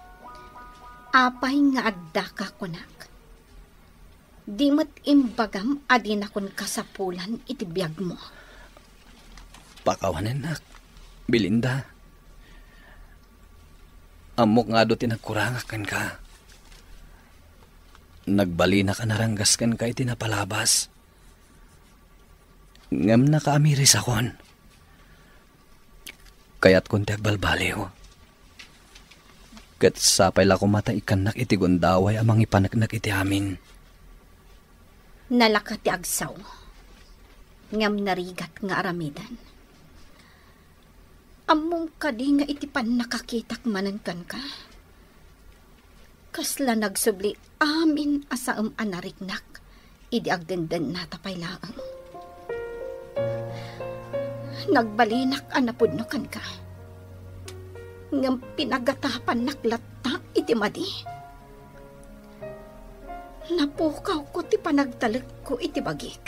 Apay nga addaka kunak? Di met imbagam a dinakon kasapulan iti biagmo. Pakawanennak, Belinda. Ammok nga adu ti nagkurangak kenka. Nagbalinak a naranggas kenka iti napalabas. Ngem nakaamirisakon. Kayatkon ti agbalbaliw. Ket sapay la koma ta ikkannak iti gundaway a mangipaneknek iti amin. Nalaka ti agsaw, ngem narigat nga aramiden. Ammom kadi nga iti pannakakitak manen kenka, kasla nagsubli amin a saem a nariknak idi agdendennata pay laeng. Nagbalinak a napudno kenka, ngem pinagatapannak latta iti madi. Napukawko ti panagtalekko iti bagik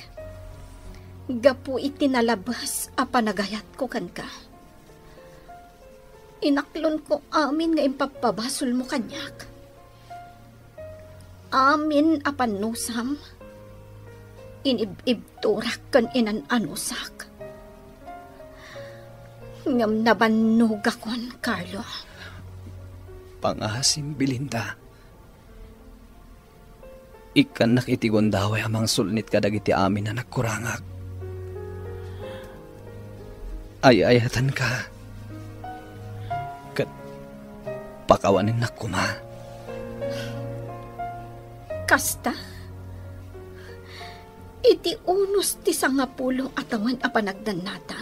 gapu iti nalabes a panagayatko kenka. Inaklonko amin nga impappabasolmo kaniak. Amin a pannusam, inib-ibturak ken inan-anusak. Ngem nabannogakon, Carlo. Pangasim, Belinda. Ikkannak iti gundaway a mangsulnit kadagiti amin a nagkurangak. Ay-ayatenka. Ket pakawanennak koma. Kasta, iti unos ti sangapulo a tawen a panagdannata,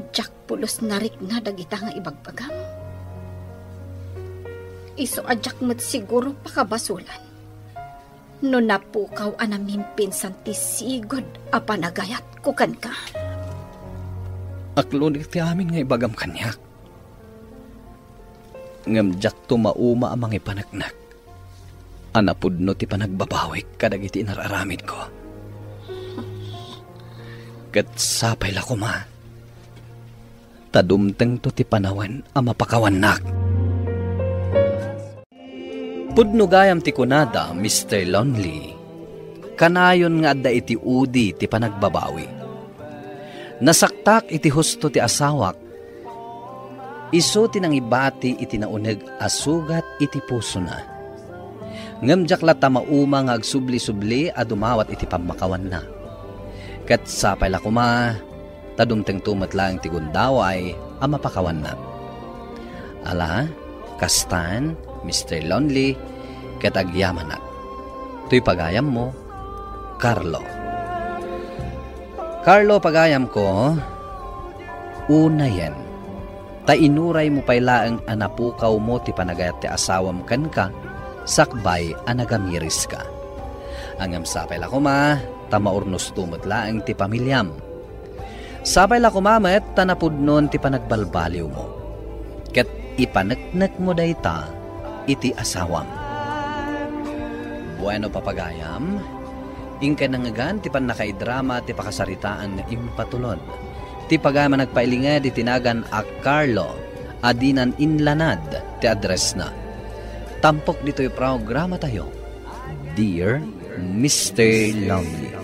diak pulos narikna dagita nga ibagbagam. Isu a diak met siguro pakabasolan no napukaw a namimpinsan ti sigud a panagayatko kenka. Aklonek ti amin nga ibagam kaniak. Ngem diakto mauma a mangipaneknek a napudno ti panagbabawik kadagiti inar-aramidko. Ket sapay la koma ta dumtengto ti panawen a mapakawannak. Pudno gayam ti kunada, Mister Lonely. Kanayon nga adda iti udi ti panagbabawi. Nasaktak iti husto ti asawak. Isu ti nangibati iti nauneg a sugat iti pusona. Ngem diak latta mauma nga agsubli-subli a dumawat iti pammakawanna. Ket sapay la koma ta dumtengto met laeng ti gundaway a mapakawanna. Ala, kastan, Mister Lonely, ket agyamanak. Toy pagayammo, Carlo. Carlo, pagayamko, unayen ta inuraymo pay laeng a napukawmo ti panagayat ti asawam kenka sakbay a nagamiriska. Ngem sapay la koma ta maurnosto met laeng ti pamiliam. Sapay la koma met ta napudnon ti panagbalbaliwmo, ket ipaneknekmo dayta iti asawam. Bueno, papagayam, inkay nangngegan ti pannakaidrama ti pakasaritaan nga impatulod. Ti pagayam a nagpailinged iti nagan a Carlo a dinan inlanad ti addressna. Tampok ditoy programatayo, Dear Mister Lonely.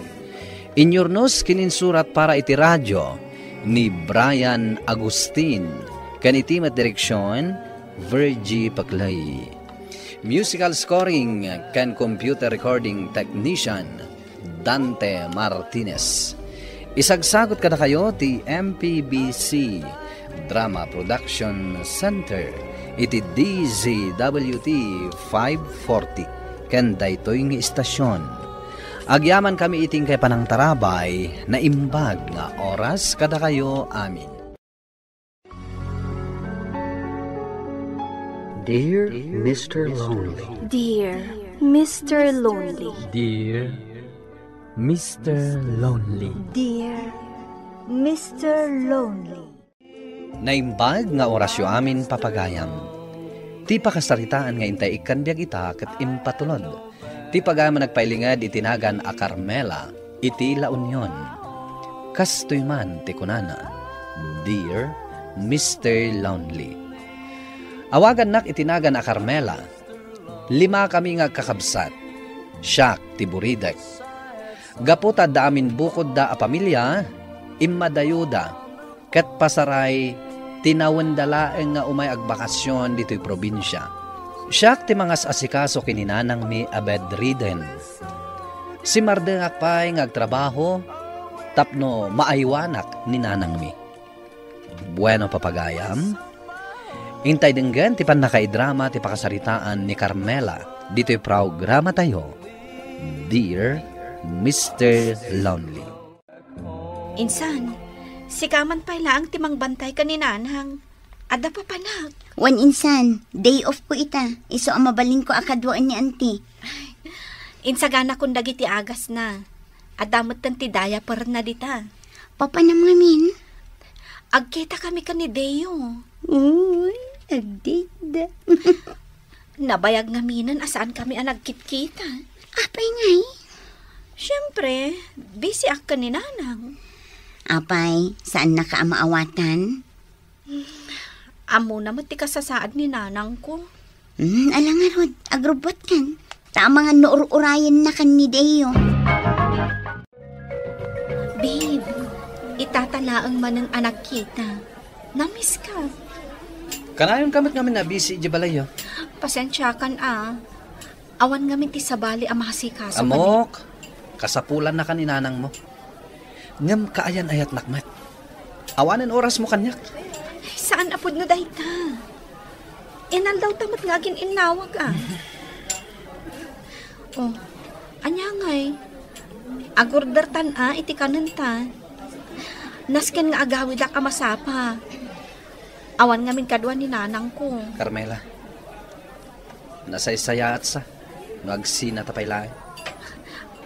Inyurnos ken insurat para iti radio ni Brian Agustin, ken iti met direksion, Virgie Paclay. Musical scoring ken computer recording technician, Dante Martinez. Isagsagut kadakayo ti M P B C Drama Production Center iti D Z W T five forty ken daytoy nga istasion. Agyamankami iti inkay panangtarabay, naimbag nga oras kadakayo amin. Dear Mister Lonely. Dear Mister Lonely. Dear Mister Lonely. Dear Mister Lonely. Naimbag nga orasyo amin, papagayam. Ti pakasaritaan nga intay ikkan biag ita ket impatulod. Ti pagayam a nagpailinged iti nagan a Carmela iti La Union. Kastoy man ti kunana, "Dear Mister Lonely." Awagannak iti nagan a Carmela. Limakami nga agkakabsat. Siak ti buridek. Gapu ta adda amin bukodda a pamilia, immadayoda, ket pasaray, tinawenda laeng nga umay agbakasyon ditoy probinsia. Siak ti mangas-asikaso ken ni nanangmi a bedridden. Simmardengak pay nga agtrabaho tapno maaywanak ni nanangmi. Bueno, papagayam, intay denggen ti pannakaidrama ti pakasaritaan ni Carmela ditoy programatayo, Dear Mister Lonely. Insan, sika man pay laeng ti mangbantay ken ni nanang. Adda papanak. Wen insan, day off ko ita. Isu a mabalinko a kaduaen ni anti. Insaganakon dagiti agasna. Adda metten ti diaperna dita. Papanam ngamin? Agkitakami ken ni Deo. Uy, agdida. Nabayag ngaminen a saankami a nagkitkita. Apay ngay? Siempre, busy ak ken ni nanang. Apay, saannaka a maawatan? Ammona met ti kasasaad ni nanangko. Hmm, ala ngarud, agrubbuatkan. Ta amangan no ur-urayennakan ni Deo. Babe, itata laeng manen a nagkita. Namiss ka. Kanayon ka met ngamin a busy idiay balayyo. Pasensiakan a. Awan ngamin ti sabali a maasikaso. Amok, kasapulannakan ni nanangmo. Ngem kaayan-ayatnak met. Awanen orasmo kaniak. Saan a pudno dayta. Inaldawta met nga agin-innawag a. Oh, ania ngay? Agordertan a iti kanenta. Nasken nga agawidak a masapa. Awan ngamin kadua ni nanangko. Carmela, nasaysayaatsa no agsinata pay laeng.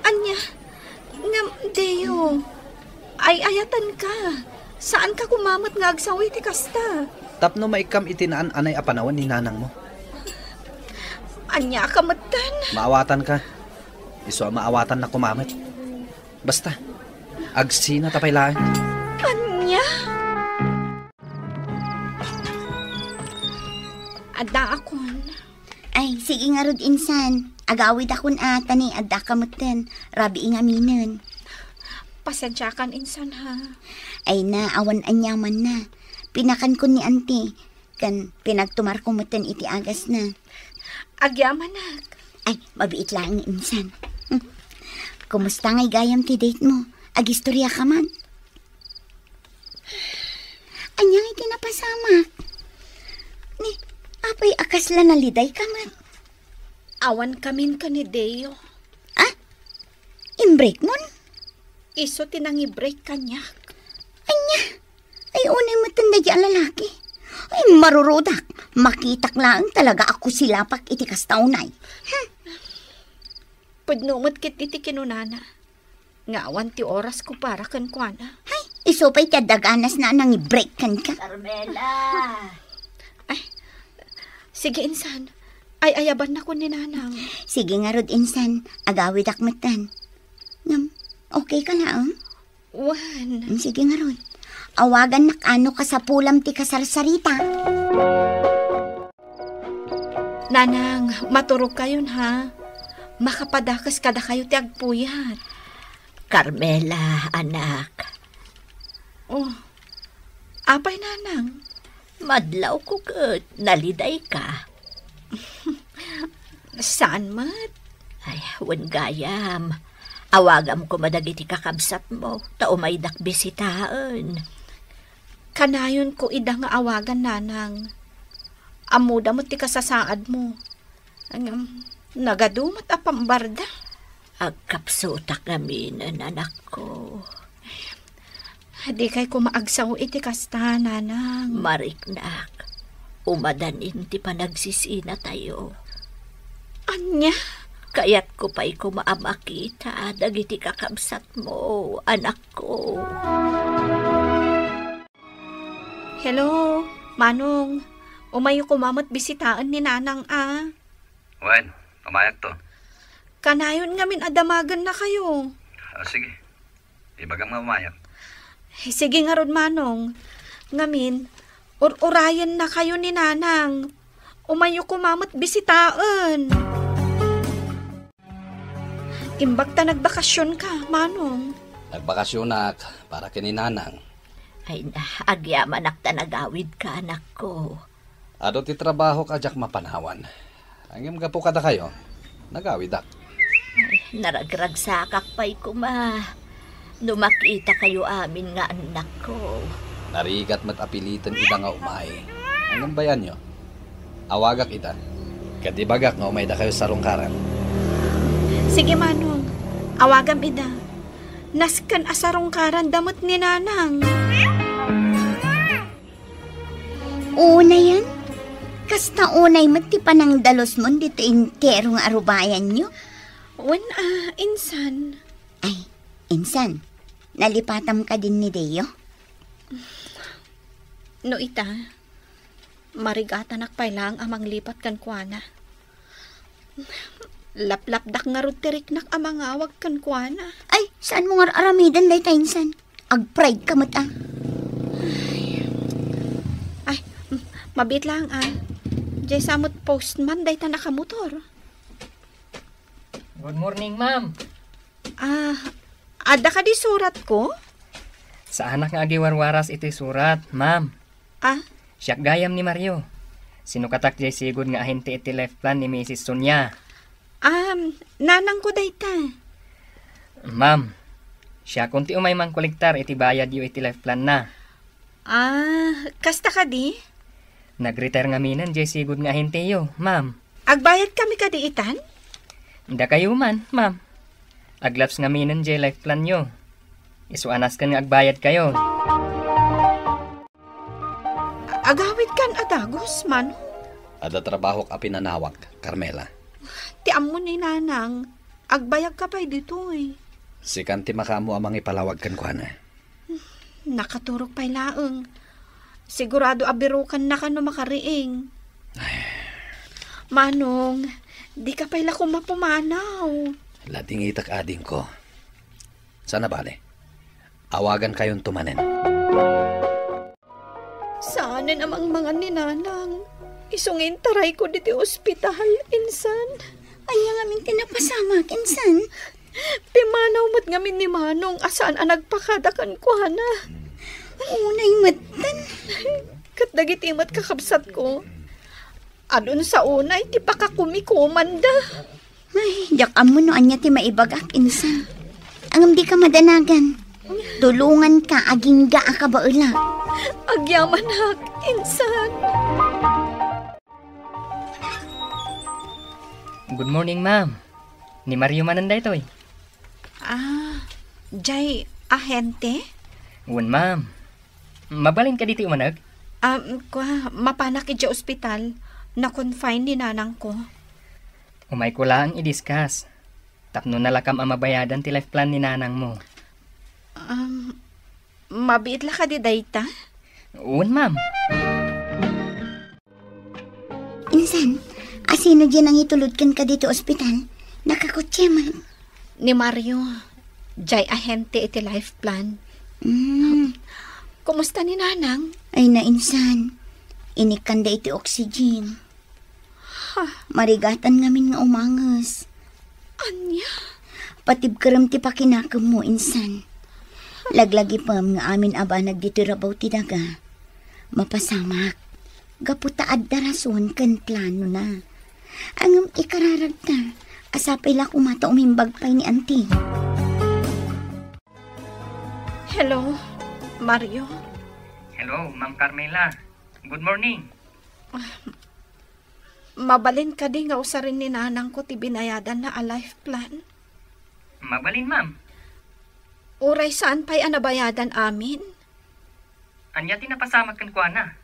Ania? Ngem, Deo, ay-ayatanka. Saanka koma met nga agsaw iti kasta. Tapno maikkam iti naan-anay a panawen ni nanangmo. Ania ka metten? Maawatanka. Isu a maawatannak koma met. Basta, agsinata pay laeng. Ania? Addaakon. Ay, sige ngarud, insan. Agawidakon a, ta ni addaka metten. Rabii ngaminen. Pasensiakan, insan, ha? Ay na, awan aniamanna. Pinakankon ni anti. Ken pinagtumarko metten iti agasna. Agyamanak. Ay, mabiit laeng, insan. Hmm. Kumusta ngay gayam ti date mo? Agistoriaka man? Ania iti napasamak? Ni, apay a kasla nalidayka met? Awan kamin ken ni Deo. Ah? Imbreakmon? Isu ti nangibreak kaniak. Ania? Ay, unay metten daydi a lalaki. Ay, marurudak. Makitak laeng talaga a kusilapak iti kasta unay. Hmm. Pudno met ket iti kinunana nga awan ti orasko para kenkuana. Ay, isu pay ti adda ganasna a nangibreak kenka. Carmela! Ay, sige, insan. Ay-ayabannakon ni nanang. Sige ngarud, insan. Agawidak metten. Ngem, okay ka laeng? Wen. Mm, sige ngarud. Awagannak no kasapulam ti kasarsarita. Nanang, maturogkayon, ha? Makapadakes kadakayo ti agpuyat. Carmela, anak. Oh, apay, nanang? Madlawko ket nalidayka. Saan met? Ay, wen gayam. Awagam koma dagiti kakabsatmo, ta umaydak bisitaen. Kanayonko ida nga awagan, Nanang. Ammoda met ti kasasaadmo. Ngem, nagadu met a pambarda. Agkapsutak ngaminen, anakko. Dikay koma agsao iti kasta, Nanang. Mariknak, umadanin ti panagsisinatayo. Ania? Kayatko pay koma a makita dagiti kakabsatmo, anakko. Hello, Manong. Umayo koma met bisitaen ni Nanang a. Wen, umayakto. Kanayon ngamin a damagennakayo. Ah, sige. Ibagam nga umayak. Sige ngarud, Manong. Ngamin, ur-urayennakayo ni Nanang. Umayo koma met bisitaen. Imbag ta nagbakasionka, Manong. Nagbakasionak para ken ni Nanang. Ay na, agyamanak ta nagawidka, anakko. Adu ti trabahok a diak mapanawan. Ngem gapu kadakayo, nagawidak. Ay, naragragsakak pay koma no makitakayo amin nga annakko. Narigat met a piliten ida nga umay. Ngem bay-anyo, awagak ida. Ket ibagak nga umaydakayo sarungkaran. Sige, Manong. Awagam ida. Nasken a sarungkaranda met ni Nanang. Unayen? Kasta unay met ti panangdalusmon ditoy entero nga arubayanyo? Wen a, insan. Ay, insan, nalipatam kadin ni Deo? No ita, marigatanak pay laeng a manglipat kenkuana. Laplapdak ngarud ti riknak a mangawag kenkuana. Ay, saanmo nga ar-aramiden dayta insan? Agpride ka met a. Ay, ay, m-, mabiit laeng a. Diay sa met postman dayta nakamotor. Good morning, ma'am. Ah, adda kadi suratko? Saanak nga agiwarwaras iti surat, ma'am. Ah? Siak gayam ni Mario. Sinukatak diay sigud nga ahente iti life plan ni Misis Sonia. Um, nanangko dayta. Ma'am, siakon ti umay mangkolektar iti bayadyo iti life plan na. Ah, kasta kadi? Nag-retire ngaminen diay sigud nga ahenteyo, ma'am. Agbayad kami kadi itan? Dakayo man, ma'am. Aglaps ngaminen diay life plan yo. Isu a nasken nga agbayad kayo. Agawidkan a dagus, Manong? Adda trabahok a pinanawag, Carmela. Ti ammo ni Nanang, agbayagka pay ditoy. Sikan ti makaammo a mangipalawag kenkuana. Nakaturog pay laeng. Sigurado a birokannaka no makariing. Ay. Manong, dika pay la koma pumanaw. Ladingitak, adingko. Saan a bale? Awagankayonto manen. Saanen a mangmangan ni Nanang. Isu nga intarayko ditoy ospital, insan. Ania ngamin ti napasamak, insan? Pimanaw met ngamin ni Manong a saan a nagpakada kenkuana. Unay metten. Ket dagiti met kakabsatko, adun sa unay ti pakakumikomanda. Ay, diak ammo no ania ti maibagak, insan. Ngem dika madanagan. Tulonganka agingga a kabaelak. Agyamanak, insan. Good morning, ma'am. Ni Mario manen daytoy. Ah, jay ahente? Wen, ma'am. Mabalin kadi ti umaneg? Ah, kua, mapanak idiay ospital. Na-confine ni nanangko. Umayko laeng i-discuss. Tapno nalakam a mabayadan ti life plan ni nanangmo. Um, mabiit la kadi dayta? Wen, ma'am. Insan, asino diay nangitulod kenka ditoy ospital? Nakakotse man. Ni Mario, jay ahente iti life plan. Mm. Kumusta ni Nanang? Ay, nainsan. Inikkanda iti oxygen. Ha? Marigatan ngamin nga umanges. Ania? Patibkerem ti pakinakemmo, insan. Laglagipem nga amin a banag ditoy rabaw ti daga. Mapasamak. Gapu ta adda rason ken planona. Ngem ikararagta, a sapay la koma ta umimbag pay ni Auntie. Hello, Mario. Hello, Ma'am Carmela. Good morning. Mabalin kadi nga usaren ni nanangko ti binayadanna a life plan? Mabalin, ma'am. Uray saan pay a nabayadan amin? Ania ti napasamak kenkuana?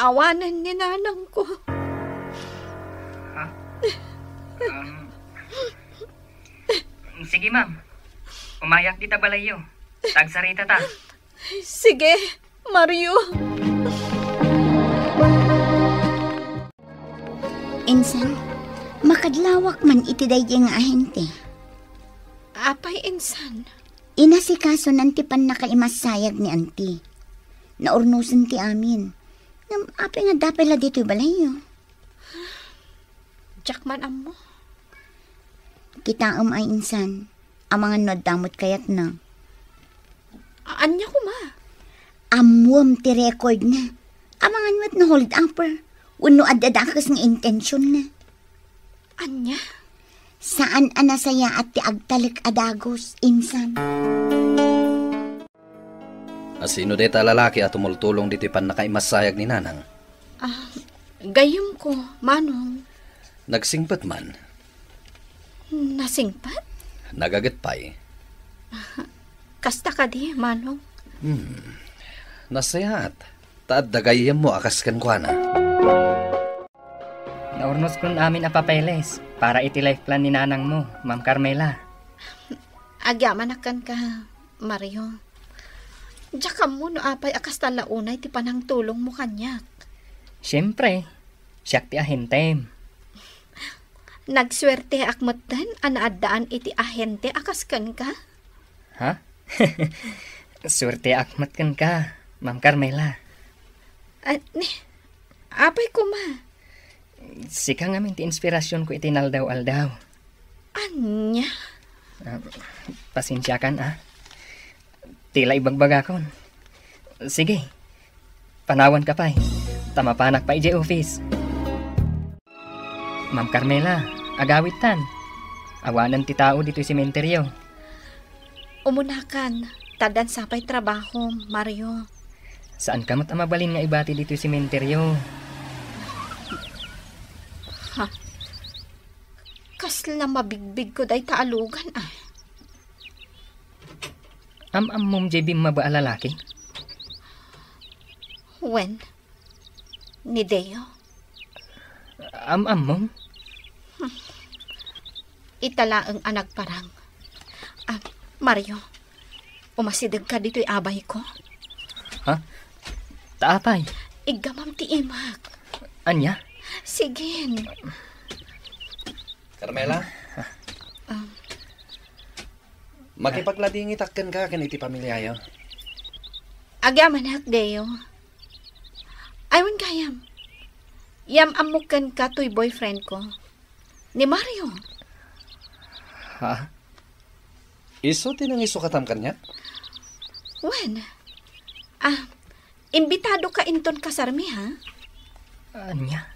Awanen ni nanangko. Ha? Um, sige, ma'am. Umayak dita balayyo. Tagsarita ta. Sige, Mario. Insan, makadlawak man iti daydi nga ahente. Apay, insan? Inasikasonan ti pannakaimassayag ni anti. Naurnosen ti amin. Ngem apay nga adda pay la ditoy balayyo? Diak man ammo. Kitaem ay insan, amangan no adda met kayatna. A-, ania koma? Ammuem ti record na. Amangan met no hold upper, wenno adda dakes nga intention na. Ania? Saan a nasayaat ti agtalek a dagus, insan. A sino dayta a lalaki a tumultulong ditoy pannakaimassayag ni Nanang? Ah, gayyemko, Manong. Nagsingpet man. Nasingpet? Nagaget pay. Kasta kadi, Manong? Hmm. Nasayaat. Ta adda gayyemmo a kas kenkuana. Naurnoskon amin a papeles para iti life plan ni nanangmo, Ma'am Carmela. Agyamanak kenka, Mario. Diak ammo no apay a kasta la unay ti panangtulongmo kaniak. Siempre, siak ti ahentem. Nagsuerteak metten a naaddaan iti ahente a kas kenka? Ha? Suerteak met kenka, Ma'am Carmela. Ah, ni, apay koma? Sika ngamin ti inspirasionko iti inaldaw-aldaw. Ania? Ah, pasensiakan, ah. Ti la ibagbagakon. Sige, panawanka pay, ta mapanak pay idiay office. Ma'am Carmela, agawidtan. Awanen ti tao ditoy sementeryo. Umunakan, ta addan sa pay trabahom, Mario. Saanka met a mabalin nga ibati ditoy sementeryo. Ha? Kasla mabigbigko dayta a lugan, ah. Am-ammom diay bimmaba a lalaki? Wen, ni Deo. Am-ammom? Ita laeng a nagparang. Ah, Mario, umasidegka ditoy abayko. Ha? Ta apay? Iggamam ti imak. Ania? Sige. Carmela? Ah. Makipagladingitak kenka ken iti pamiliayo. Agyamanak, Deo. Ay, wen gayam. Yam-ammok kenka toy boyfriend ko. Ni Mario. Ha? Isu ti nangisukatam kaniak? Wen. Ah, imbitadoka inton kasarmi, ha? Ania?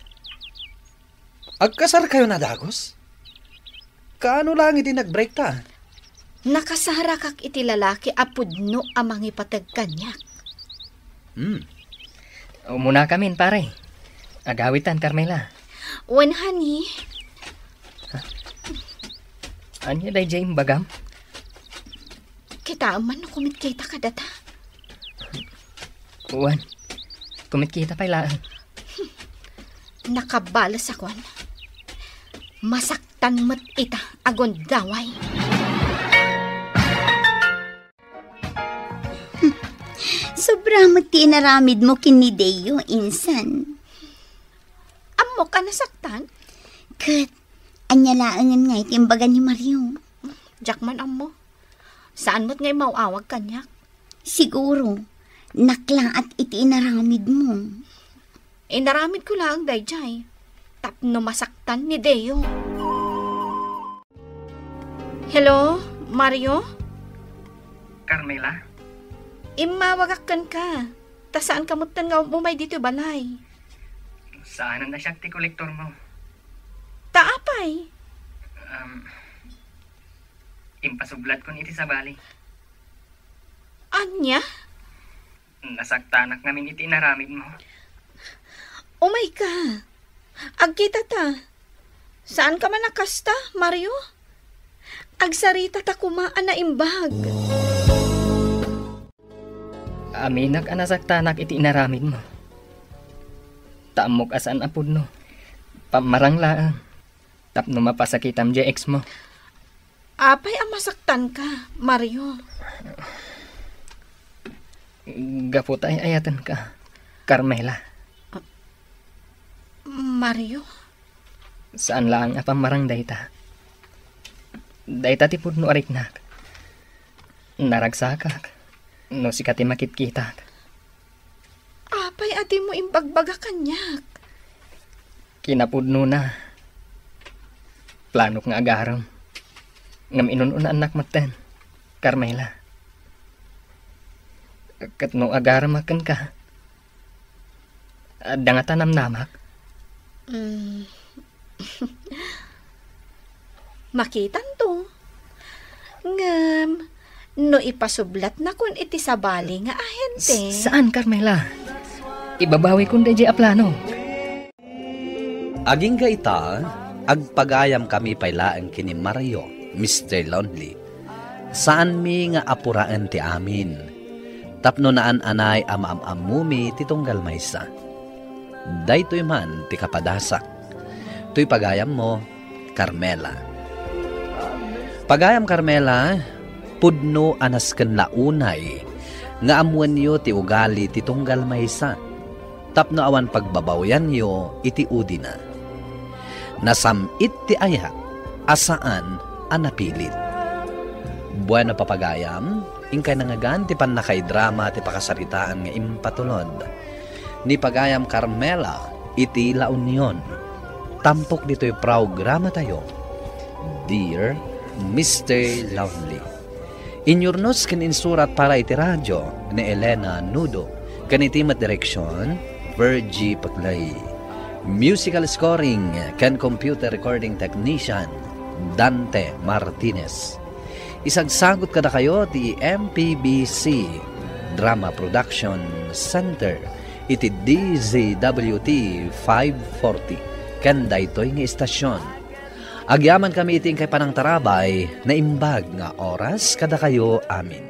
Agkasarkayon a dagus? Kaano laeng idi nag-break ta? Nakasarakak iti lalaki a pudno a mangipateg kaniak. Hmm. Umunakamin, pare. Agawidtan, Carmela. Wen, honey. Ania daydiay imbagam? Kitaem man no kumitkita kadata. Wen, kumitkita pay laeng. Nakabalesakon. Masaktan met ita a gundaway. Sobra met ti inaramidmo ken ni Deo, insan. Ammok a nasaktan? Ket, ania laengen ngay ti imbaga ni Mario? Diak man ammo. Saan met nga immaw-awag kaniak? Siguro, naklaat iti inaramidmo. Inaramidko laeng daydiay tapno masaktan ni Deo. Hello, Mario? Carmela? Immawagak kenka. Ta saanka metten nga um-umay ditoy balay. Saanen a siak ti kolektormo. Ta apay? Um, Impasublatkon iti sabali. Ania? Nasaktanak ngamin iti inaramidmo. Umayka. Agkitata. Saanka man a kasta, Mario? Agsaritata koma a naimbag. Aminak a nasaktanak iti inaramidmo. Ta ammok a saan a pudno. Pammarang laeng. Tapno mapasakitam diay ex mo. Apay a masaktanka, Mario? Gapu ta ay-ayatenka, Carmela. Mario? Saan laeng a pammarang dayta. Dayta ti pudno a riknak. Naragsakak no sika ti makitkitak. Apay a dimo imbagbaga kaniak? Kinapudnona, planok nga agarem. Ngem inun-unaannak metten, Carmela. Ket no agaremak kenka, adda ngata namnamak? Mm. Makitanto. Ngem, no ipasublatnakon iti sabali nga ahente. S-, saan, Carmela? Ibabawikon daydiay a plano. Agingga ita, agpagayamkami pay laeng ken ni Mario, Mister Lonely. Saanmi nga apuraen ti amin, tapno naan-anay a maam-ammomi ti tunggal maysa. Daytoy man ti kapadasak. Toy pagayammo, Carmela. Pagayam Carmela, pudno a nasken la unay nga ammoenyo ti ugali ti tunggal maysa, tapno awan pagbabawianyo iti udina. Nasam-it ti ayat a saan a napilit. Bueno, papagayam, inkay nangngegan ti pannakaidrama ti pakasaritaan nga impatulod ni pagayam Carmela iti La Union. Tampok ditoy programatayo, Dear Mister Lonely. Inyurnos ken insurat para iti radio ni Elena Nudo, ken iti met direksion, Virgie Paclay. Musical scoring ken computer recording technician, Dante Martinez. Isagsagot kadakayo ti M P B C Drama Production Center iti D Z W T five forty ken daytoy nga istasyon. Agyamankami iti inkay panangtarabay, naimbag nga oras kadakayo amin.